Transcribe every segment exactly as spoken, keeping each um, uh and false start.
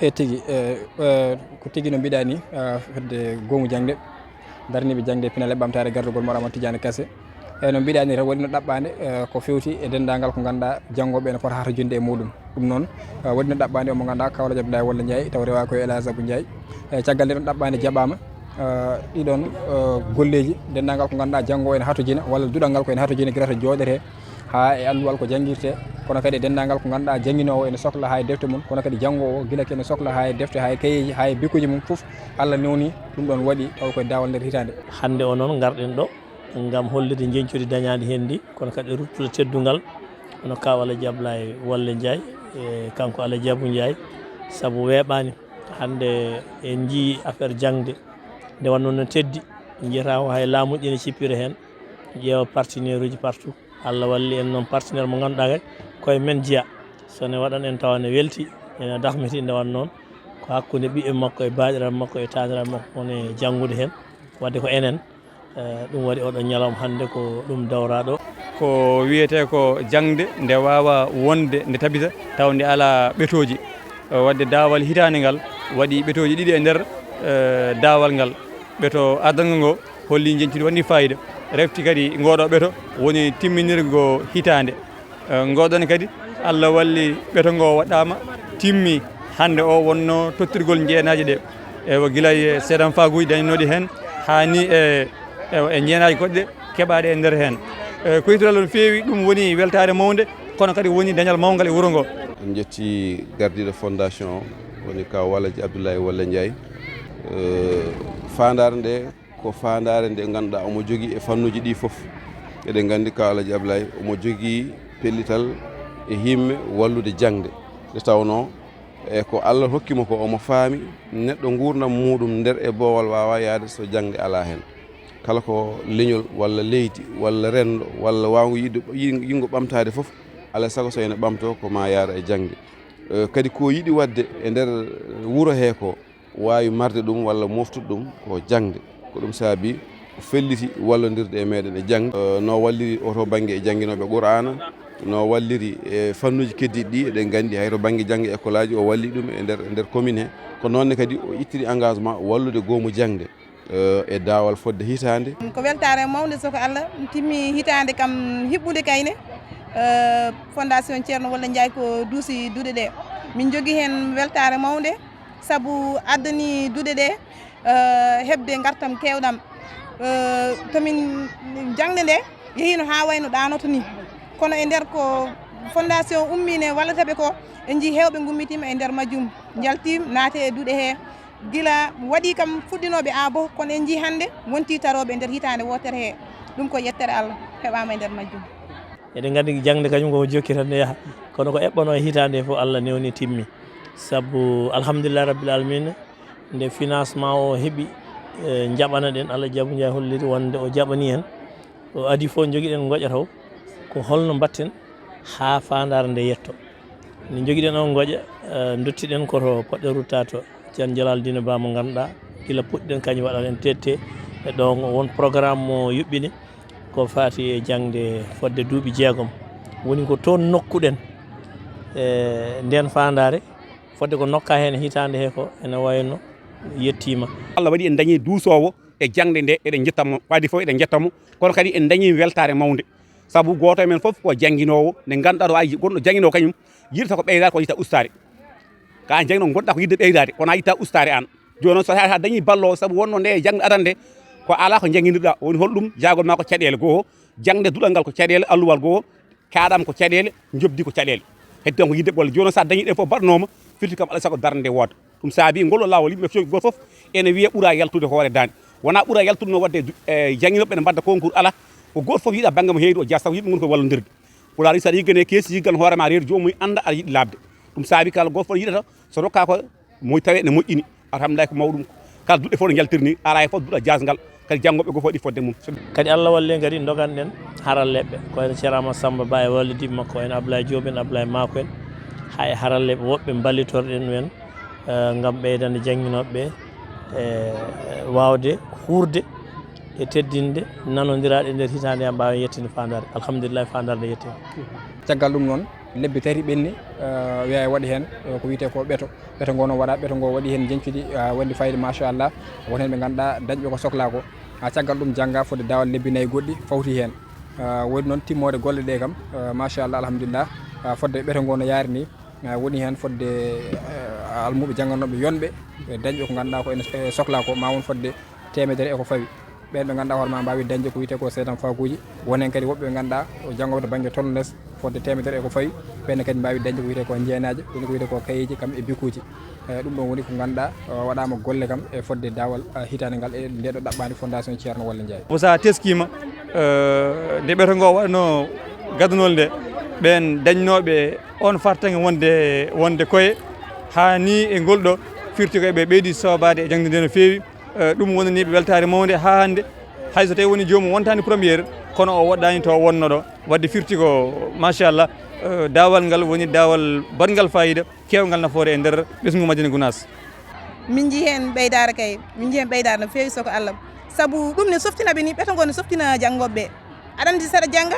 E tigi, e, e, ko tigi no mbiɗa ni, e, fedde goomu jaŋde, daraniiɓe jaŋde e pinal e ɓamtaare gardagol Mor Amadou Tidiane Kassé. E, no mbiɗa ni, tan waɗino ɗaɓɓaande, e, ko fewti e denndaangal ko ngannduɗaa janngooɓe ene pota hatojinde e muɗum. Ɗum noon, e, waɗino ɗaɓɓaande omo ngannduɗaa Kaolack Abdoulaye Walla Ndiaye, taw rewa ko e El Hadj Abou Ndiaye. E, caggal nde ɗon ɗaɓɓaande jaɓaama, e, ɗiɗon, e, golleeji, denndaangal ko ngannduɗaa janngoowo ene hatojina, walla duɗal ngal ko ene hatojina gila to jooɗetee, haa e alluwal ko janngirtee, kono kadi e denndaangal ko ngannduɗaa jannginoowo ene sokla haa e defte mum, kono kadi janngoowo gila ko ene sokla haa e defte, haa e kayeeji, haa e bikuuji mum fof, Allah newni ɗum ɗon waɗi taw koye daawal nder hitaande. Hannde o noon ngarɗen ɗo ngam hollude njeñcudi dañaandi heen ndi, kono kadi ruttude teddungal, hono Kaaw Alaji Ablaye Wolle Ndiaye, e kanko Alaji Abou Ndiaye, sabu weeɓaani. Hannde en njii affaire jaŋde nde wannoo no teddi, njiyataa ko hay laamuuji ene cippira heen, ƴeewa partenaire uji partout. Allah walli en noon partenaire mo ngannduɗaa kay koye men jeyaa. So ne waɗan en tawa ne welti, ene dahmiti nde wan noon. Ko hakkunde ɓiɓɓe makko e baaɗiraaɓe makko e taaniraaɓe makko woni e janngude heen. Wadde ko enen, eh, ɗum waɗi oɗo ñalawma hannde ko ɗum dawraɗo. Ko wiyetee ko jaŋde nde waawa wonde, nde tabita, tawa nde alaa ɓetooji. Eh, wadde daawal hitaande ngal waɗi ɓetooji ɗiɗi e nder, eh, daawal ngal. Ɓeto ardanngo ngo holli njeñcudi wonɗi faayiida. Refti kadi ngoɗo ɓeto woni timminirgo hitaande. Eh, ngoɗon kadi Allah walli ɓeto ngo waɗɗaama, timmi hannde o wonno tottirgol njeenaaji ɗe. Ewa, gila e seedan faaguuji dañnooɗi heen, haa ni e, ewa, e njeenaaji goɗɗe keɓaaɗe e nder heen. Eh, ko yittude Allah no feewi, ɗum woni weltaare mawnde, kono kadi woni dañal mawngal e wuro ngo. En njetti gardiiɗo fondation o, woni Kaaw Alaji Abdoulaye Wolle Ndiaye. Eh, faandaare nde ko faandaare nde ngannduɗaa omo jogii e fannuuji ɗi fof. Eɗen nganndi Kaaw Alaji Ablaye omo jogii pellital e himme wallude jaŋde. Nde tawnoo e ko Allah hokki mo ko, omo faami neɗɗo nguurndam muuɗum nder e boowal waawaa yahde so jaŋde alaa heen. Kala ko leñol walla leydi walla renndo walla waawngo yiɗde, yiɗ-, yiɗngo ɓamtaade fof, alaa e sago so ene ɓamtoo ko maa yaara e jaŋde. Eh, kadi ko yiɗi waɗde e nder wuro hee ko, waawi marde ɗum walla moftude ɗum ko jaŋde. Ko ɗum saabi o felliti wallondirde e meeɗen e jaŋde. Eh, no walliri o to bannge e jannginooɓe Qur'aana, no walliri e fannuuji keddiiɗi ɗi, eɗen nganndi hay to bannge jaŋde école aji o walli ɗum e nder, e nder commune he. Ko noon ne kadi o ittiri engagement wallude goomu jaŋde, eh, e daawal fodde hitaande. Ko weltaare mawnde soko Allah timmi hitaande kam hiɓɓunde kayne, eh, Fondation Ceerno Wolle Ndiaye ko duusi duɗe ɗe. Min njogii heen weltaare mawnde. Sabu addani duɗe ɗe, eh, heɓde ngartam keewɗam. Eh, to min jaŋde nde yehiino haa wayno ɗaanoto ni. Kono e nder ko fondation ummii ne wallata ɓe ko, en njii heewɓe ngummitiima e nder majjum, njaltii naate e duɗe he. Gila waɗi kam fuɗɗinooɓe abo, kono en njii hannde wontii tarooɓe e nder hitaande wootere he. Ɗum ko yettere Allah heɓaama e nder majjum. Eɗen nganndi jaŋde kañum ko jokki tan ne yaha. Kono ko eɓɓanoo e hitaande he fof Allah newni timmi. Sabu alhamdulillahi rabbil alamina, nde financement o heɓi, eh, njaɓana ɗen, Alaji Abou Ndiaye holliri wonde o jaɓani en. O adii fof njogiɗen ngoƴa taw, ko holno mbatten haa faandaare nde yetto. Nde njogiɗen o ngoƴa, eh, ndottiɗen ko to poɗɗen rutta to Ceerno Jalal Dine Ba mo ngannduɗaa, gila puɗɗiɗen kañum waɗa en tette e ɗo won programme mo yuɓɓini ko faati e jaŋde fodde duuɓi jeegom. Woni ko toon nokkuɗen, eh, nden faandaare, fodde ko nokka heen hitaande he ko ene wayno yettiima. Allah waɗi en dañi duusoowo e jaŋde nde, eɗen njetta mo, ko adii fof eɗen njetta mo, kono kadi en dañi weltaare mawnde. Sabu gooto e men fof ko jannginoowo, nde ngannduɗaa ɗo ay gonɗo jannginoowo kañum yiɗata ko ɓeydaade, ko yiɗata ustaade. Ka an jannginoowo gonɗaa ko yiɗde ɓeydaade, kono a yiɗata ustaade an. Jooni noon so a dañi balloowo, sabu wonno nde e jaŋde adannde, ko alaa ko njannginirɗaa, woni holɗum? Jaagol maa ko caɗeele goo, jaŋde duɗal ngal ko caɗeele, alluwal goo, kaaɗam ko caɗeele, njoɓdi ko caɗeele. Heddi tan ko yiɗde ɓolle. Jooni noon so a dañi ɗe fof mbaɗanooma, firti kam alaa sago darnde nde wooda. Ɗum saabi ngol ɗo laawol yimɓe fof, gooto fof ene wiya ɓura yaltude hoore daande. Wonaa ɓura yaltude no waɗde du-, e jannginooɓe ne mbaɗda concours alaa. Ko gooto fof yiɗa bannge mo heedi o jaa, sabu yimɓe ngoni koye wallondirde. Pulaar wi so aɗa yiggane keesi, yiggan hoore ma reedu joomum annda aɗa yiɗi laaɓde. Ɗum saabi kala gooto fof yiɗata so rokkaa ko moƴ-, tawee ne moƴƴini. Alhamdulillahi ko mawɗum. Kala duɗe fof ɗe njaltiri ni, alaa e fof duɗal jaasngal. Kadi janngooɓe gooto fof waɗi fodde mum. Kadi Allah walli en kadi ndoganɗen haralleeɓe. Ko wayno Ceerno Amadou Samba Ba e wallodiiɓe makko en, Ablaye Diop en, Ablaye Mako en. Haa e haralleeɓe woɗɓe mballitorɗen ɗum en, eh, ngam ɓeydande jannginooɓe ɓe, eh, waawde huurde e teddinde nanondiraade e nder hitaande, haa mbaawen yettinde faandaare. Alhamdulillahi, faandaare nde yettiima. Caggal ɗum noon, Lebbi tati ɓenni, eh, wiya e waɗi heen, eh, ko wiyetee ko ɓeto. Ɓeto ngo noon waɗa, ɓeto ngo waɗi heen jeñcuɗi, eh, wonde fayida, machallah. Won heen ɓe ngannduɗaa dañɓe ko soklaa ko. Haa caggal ɗum jannga fodde daawal lebbi nayi goɗɗi fawti heen. Eh, woni noon timmoode golle ɗe kam, eh, machallah, alhamdulillah. Eh, fodde ɓeto ngo no yaari ni, eh, woni heen fodde, eh, almuɓe jannganooɓe yonɓe, eh, dañɓe ko ngannduɗaa ko ene, eh, soklaa ko, ma won fodde teemedere e ko fawi. Ɓeen ɓe ngannduɗaa hoore ma mbaawi dañde ko wiyetee ko seedan fakuuji. Won heen kadi woɓɓe ɓe ngannduɗaa o janngoɓe to bannge tolnes fodde teemedere e ko fawi. Ɓeen kadi mbaawi dañde ko wiyetee ko njeenaaje, woni ko wiyetee ko kayeeji kam e bikuuji. Eh, ɗum ɗoon woni ko ngannduɗaa, eh, waɗaama golle kam e fodde daawal, eh, hitaande ngal e ndee ɗo ɗaɓɓaande Fondation Ceerno Walla Njaay. Ko so a teskiima, eh, nde ɓeto ngo waɗanoo gadanol nde, ɓeen dañnooɓe oon fartaŋŋe wonde, wonde koye, haa ni e ngol ɗo firti ko eɓe ɓeydi soobaade e jaŋde nde no feewi. Eh, ɗum wonani ɓe weltaare mawnde haa hannde. Hay so tawii woni joomum wontaani première, kono o woɗɗaani to wonnoɗo. Waɗde firti ko, machallah, eh, daawal ngal woni daawal baɗngal fayida, keewngal nafoore e nder ɓesngu Madina Gunaas. Min njii heen ɓeydaare kay, min njii heen ɓeydaare no feewi soko Allah. Sabu ɗum ne softina ɓe ni, ɓeto ngo ne softina janngooɓe ɓe. Aɗa anndi saɗa jannga,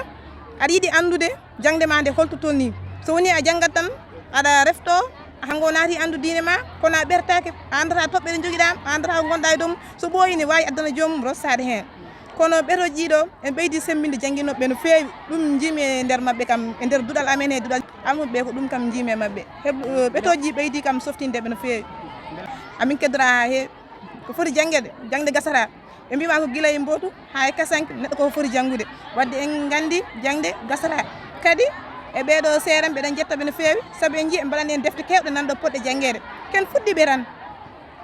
aɗa yiɗi anndude jaŋde ma nde holto tolni. So woni a janngat tan, aɗa refto, hango naati anndu diine ma, kono a ɓertaake, a anndata toɓɓe ɗe njogiɗaa, a anndata ko ngonɗaa e dow mum. So ɓooyi ne waawi addana joomum rossaade heen. Kono ɓeto ɗiɗo, en ɓeydi semmbinde jannginooɓe no feewi. Ɗum njiimi e nder maɓɓe kam, e nder duɗal amen e duɗal almuɓe ɓe, ko ɗum kam njiimi e maɓɓe. Heb-, eh, ɓetooji ɓeydi kam softinde ɓe no feewi. Amin keddora haa heewi. Ko foti janngeede, jaŋde gasata. Ɓe mbiima ko gila e mbootu haa e kasanke, neɗɗo ko foti janngude. Waɗde en nganndi jaŋde gasata. Kadi e ɓeeɗo seerenɓe, eɗen njetta ɓe no feewi, sabu en njii ɓe mbaɗani en defte keewɗe nanɗo potɗe janngeede. Ken fuɗɗiiɓe tan,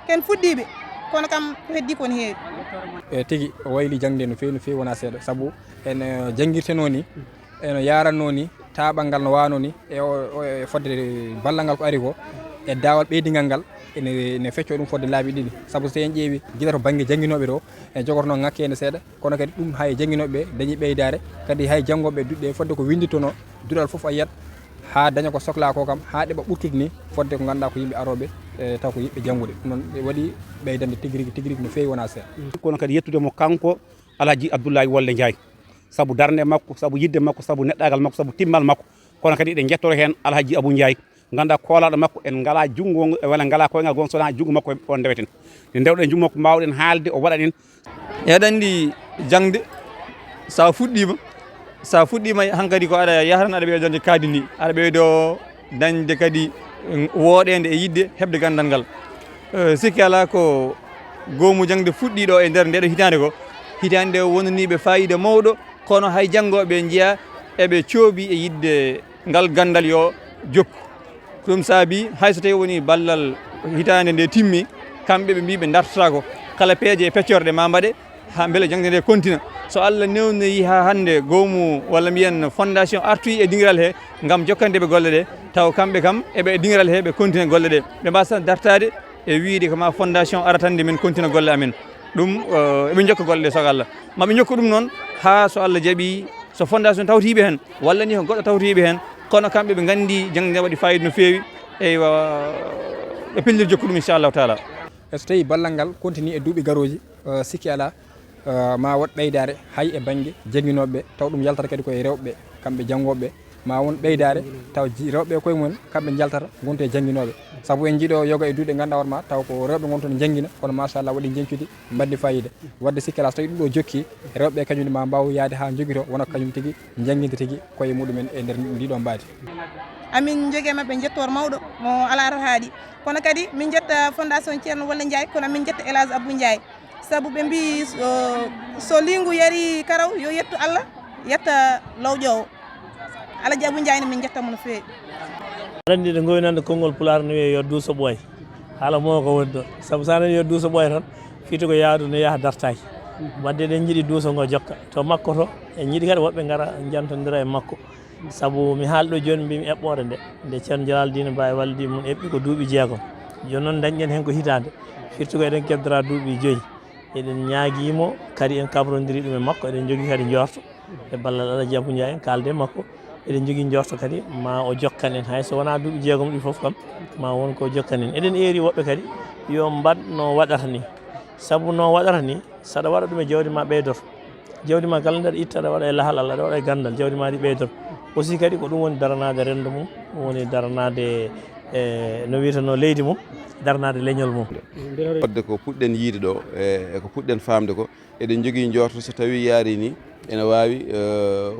ken fuɗɗiiɓe, kono kam ko heddii ko ne heewi. E tigi, o wayli jaŋde no feewi, no feewi, wonaa seeɗa, sabu en, eh, janngirtenoo ni, eno yaranno ni, taaɓal ngal no waano ni, e o, o, e fodde ballal ngal ko ari ko, e daawal ɓeydingal ngal, ene, ene feccoo ɗum fodde laabi ɗiɗi. Sabu so en ƴeewi gila to bannge jannginooɓe to, en jogotono ŋakkeende seeɗa, kono kadi ɗum hay jannginooɓe ɓe dañi ɓeydaare, kadi hay janngooɓe duɗe fodde ko winndittono, duɗal fof a yiyat, haa daña ko soklaa ko kam, haa ɗeɓa ɓurtude ni, fodde ko ngannduɗaa ko yimɓe arooɓe, e taw ko yimɓe janngude. Ɗum noon waɗi ɓeydande tigi rigi, tigi rigi no feewi wonaa seeɗa. Kono kadi yettude mo kanko Alhaji Abdoulaye Wolle Ndiaye. Sabu darnde makko, sabu yiɗde makko, sabu neɗɗaagal makko, sabu timmal makko. Kono kadi eɗen njettoro heen Alhaji Abou Ndiaye, ngannduɗaa koolaaɗo makko, en ngalaa junngo, walla ngalaa koyngal goo so wonaa junngo makko on ndeweten. Nde ndewɗen junngo makko, mbaawɗen haalde, o waɗa ɗen. Eɗen anndi jaŋde, so a fuɗɗiima, so a fuɗɗiima hankadi ko aɗa yaha tan aɗa ɓeydo dañde kaadi ni, aɗa ɓeydo dañde kadi, mm, wooɗeende e yiɗde heɓde ganndal ngal. Eh, sikki alaa ko goomu jaŋde fuɗɗiiɗo e nder ndeeɗo hitaande ko, hitaande nde wonaniiɓe faayiida mawɗo, kono hay janngooɓe njiyaa eɓe coobi e yiɗde ngal ganndal yo jokku. Ɗum saabi hay so tawii woni ballal hitaande nde timmi, kamɓe ɓe mbii ɓe ndartataako kala peeje e peccorɗe ma mbaɗe, haa mbele jaŋde nde kontina. So Allah newnoyi haa hannde goomu walla mbiyen fondation artoyi e dingiral he ngam jokkande ɓe golle ɗe, taw kamɓe kam eɓe e dingiral he ɓe kontina golle ɗe. Ɓe mbaasa tan dartaade e wiyde ko ma fondation ara tan nde min kontina golle amen. Ɗum, eh, eɓe jokka golle ɗe so Allah. Ma ɓe jokka ɗum noon haa so Allah jaɓi, so fondation tawtiiɓe heen, walla ni ko goɗɗo tawtiiɓe heen, kono kamɓe ɓe nganndi jaŋde nde waɗi faayiida no feewi, eywa, ɓe pellir jokku ɗum inchallahu taala. E so tawii ballal ngal continue e duuɓi garooji, eh, sikki alaa, eh, ma wood ɓeydaare hay e bannge jannginooɓe ɓe, taw ɗum yaltata kadi koye rewɓe ɓe, kamɓe janngooɓe ɓe, ma won ɓeydaare taw ji-, rewɓe ɓe koye mumen kamɓe njaltata ngonta e jannginooɓe. Sabu en njiiɗo yoga e duuɗe ngannduɗaa hoore ma taw ko rewɓe ngonta ne njanngina, kono machallah waɗi njeñcudi, mbaɗdi faayiida. Waɗde sikki alaa so tawii ɗum ɗo jokki, rewɓe ɓe kañum ne ma mbaaw yahde haa njogito wona ko kañum tigi njannginde tigi koye muɗumen e nder ndiɗo mbaadi. Amin njogii e maɓɓe njettoor mawɗo mo alaa to haaɗi. Kono kadi min njetta Fondation Ceerno Wolle Ndiaye, kono min njetta El Hadj Abou Ndiaye. Sabu ɓe mbii so, so liingu yari karaw, yo yettu Allah, yetta lawƴoowo. Alhaji Abou Ndiaye ne min njetta mo no feewi. Aɗa anndi ɗe ngoynande konngol Pulaar no wiyee yo duuso ɓooy. Haala mo ko woni ɗo. Sabu so a nanii yo duuso ɓooy tan, fiti ko yaadu no yaha dartaaki. Waɗde eɗen njiɗi duuso ngo jokka. To makko to, en njiɗi kadi woɓɓe ngara njantondira e makko. Sabu mi haali ɗo jooni, mbimi eɓɓoore nde, nde Ceerno Jalal Diine Baay Waldi mum eɓɓi ko duuɓi jeegom. Jooni noon dañɗen heen ko hitaande. Firti ko eɗen keddora duuɓi joyi. Eɗen ñaagii mo kadi, en kabrondirii ɗum e makko, eɗen njogii kadi njoorto e ballal Alhaji Abou Ndiaye, en kaalde e makko. Eɗen njogii njoorto kadi ma o jokkan en, hay so wonaa duuɓi jeegom ɗi fof kam, ma won ko jokkan en. Eɗen eeri woɓɓe kadi yo mbaɗ no waɗata ni, sabu no waɗata ni, so aɗa waɗa ɗum e jawdi ma ɓeydoto. Jawdi ma kala nde aɗa itta, aɗa waɗa e lahal Allah, aɗa waɗa e ganndal, jawdi ma ɗi ɓeydoto. Aussi kadi ko ɗum woni daranaade renndo mum, ɗum woni daranaade e no wiyeteno leydi mum, daranaade leñol mum. Fodde ko puɗɗen yiide ɗo e ko puɗɗen faamde ko eɗen njogii njoorto so tawii yaari ni ene waawi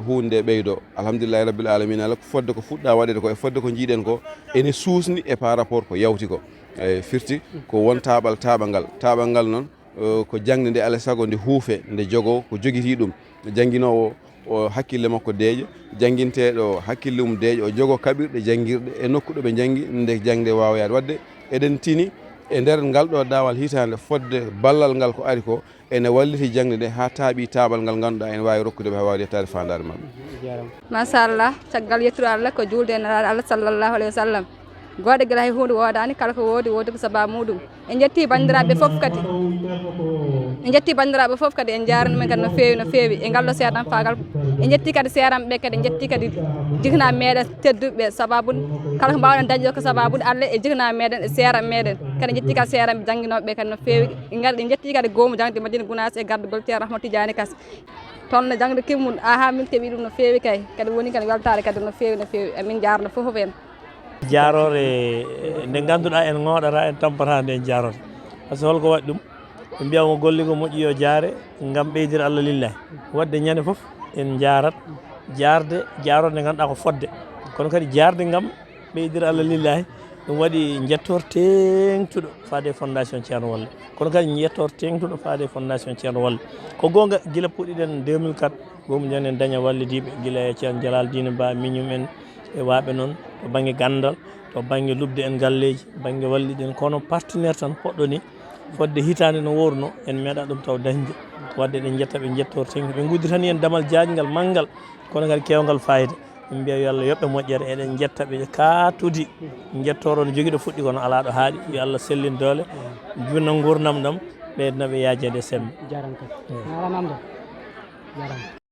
huunde ɓeydo alhamdulillahi rabbil alamina ala fodde ko fuɗɗa waɗede ko e fodde ko njiiɗen ko ene suusni e par rapport ko yawti ko e firti ko won taaɓal taaɓal ngal taaɓal ngal noon ko jaŋde nde alaa sago nde huufe nde jogoo ko jogitii ɗum jannginoowo o hakkille makko deeƴa jannginteeɗo o hakkille mum deeƴa o jogoo kaɓirɗe janngirɗe e nokku ɗo ɓe njanngi nde jaŋde waawa yaade waɗde eɗen tini e nder ngal ɗo daawal hitaande fodde ballal ngal ko ari ko ene walliti jaŋde nde haa taaɓi taaɓal ngal ngannduɗaa ene waawi rokkude ɓe haa waawde yettaade faandaare maɓɓe. Machallah, caggal yettude Allah ko juulde e Nelaaɗo Allah sallallahu alayhi wa sallam. Gooto gila hay huunde woodaani kala ko woodi woodi ko sabaa muuɗum. En njettii banndiraaɓe fof kadi. En njettii banndiraaɓe fof kadi en njaarnii ɗumen kadi no feewi no feewi e ngal ɗo seeran faagal. En njettii kadi seeranɓe ɓe kadi en njettii kadi jiknaaɓe meeɗen tedduɓe ɓe sabaabu kala ko mbaawɗen dañde ko sabaabude Allah e jiknaaɓe meeɗen e seeranɓe meeɗen. Kadi en njettii kadi seeranɓe jannginooɓe ɓe kadi no feewi. En njettii kadi goomu jaŋde Madina Gunaas e gardugol Ceerno Rahmatu Tijaani Kas. Toon no jaŋde kimmum aha min keɓii ɗum no feewi kay kadi woni kadi weltaare kadi no feewi no feewi emin njaarna fof en. Jaaroore nde ngannduɗaa en ŋooɗata en tampata nde en jaaroore. Par ce que holko waɗi ɗum? Ɓe mbiya mo golli ko moƴƴi yo jaare ngam ɓeydira Allah lillahi. Waɗde ñande fof en njaarat jaarde jaaroore nde ngannduɗaa ko fodde kono kadi jaarde ngam ɓeydira Allah lillahi. Ɗum waɗi njettoor teeŋtuɗo faade fondation Ceerno Wolle kono kadi njettoor teeŋtuɗo faade fondation Ceerno Wolle. Ko goonga gila puɗɗiɗen deux mille quatre goomu nden en daña wallidiiɓe gila e Ceerno Jalal Diine Ba miñum en e waaɓe noon to bannge ganndal to bannge lubde en galleeji bannge wallidiiɓe en kono partenaire tan poɗɗo ni fodde hitaande no woorno en meeɗa ɗum taw dañde. Waɗde eɗen njetta ɓe njettoor teeŋtuɗo ɓe ngudditani en damal jaajngal manngal kono kadi keewngal faayida. Min mbiya yo Allah yoɓɓe moƴƴere eɗen njetta ɓe kaatudi njettoro no jogui ɗo fuɗɗi kono ala ɗo haaɗi yo Allah sellin doole junna gurdam ɗam ɓeydana ɓe yaajeede e semme. Jaram kadi. Awa namdo. Jaram.